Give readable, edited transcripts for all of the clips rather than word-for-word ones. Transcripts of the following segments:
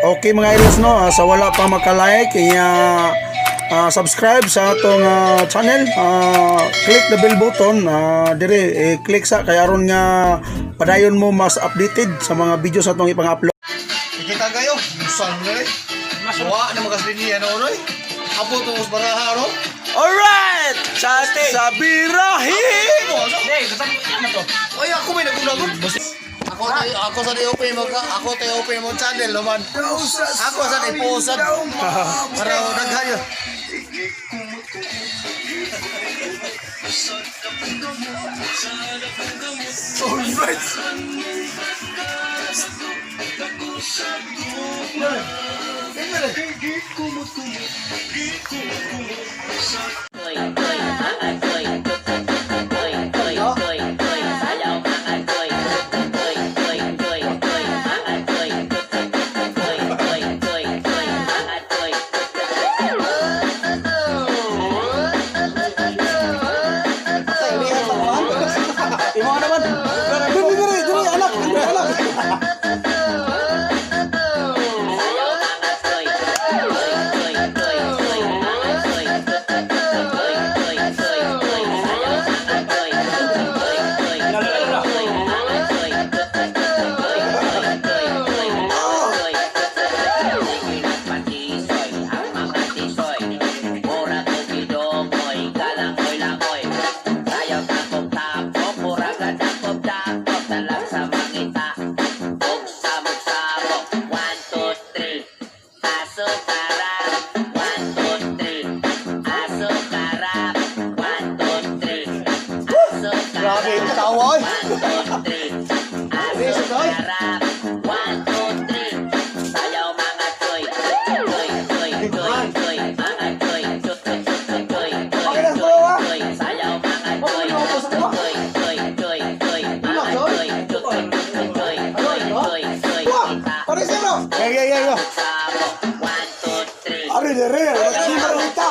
Okay, mga ilos, no, sa wala pa maka-like, iya subscribe sa atong channel, click the bell button dire, i-click sa kay aron nga padayon mo mas updated sa mga videos atong ipang-upload. Kita kayo, saan nga eh. Wa na makaslinya no oy. Apo to us baraha ro. Alright! Sa birahi! Ay, ako may nagunagon. Ako tayo, ako sa di open mo ka, ako tayo open mo channel naman. Ako sa di posad. Para daghan yun. Imo naman. Diri, diri, diri, anak, diri, anak. One, two, three. Aso karap. One, two, three. Aso karap. One, two, three. Aso Grabe, karap. tawa oy. One, two, three. Aso karap. One, two, three. Sayaw, mga choy. Choy, choy, choy, choy. Mga choy. Choy, choy, choy, choy, choy, choy. Sayaw, mga choy. Choy, choy, choy, choy. Mga choy. Choy, choy, choy, choy, choy, choy. Kita. Parece bro. Yeah, yeah. One, two, three. Ari dire, si Marita.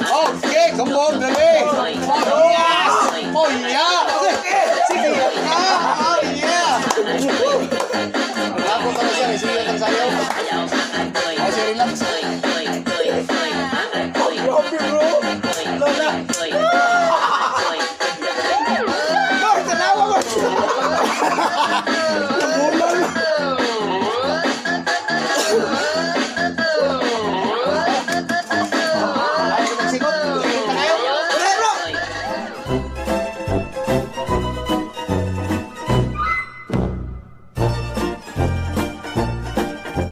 Okay, come on.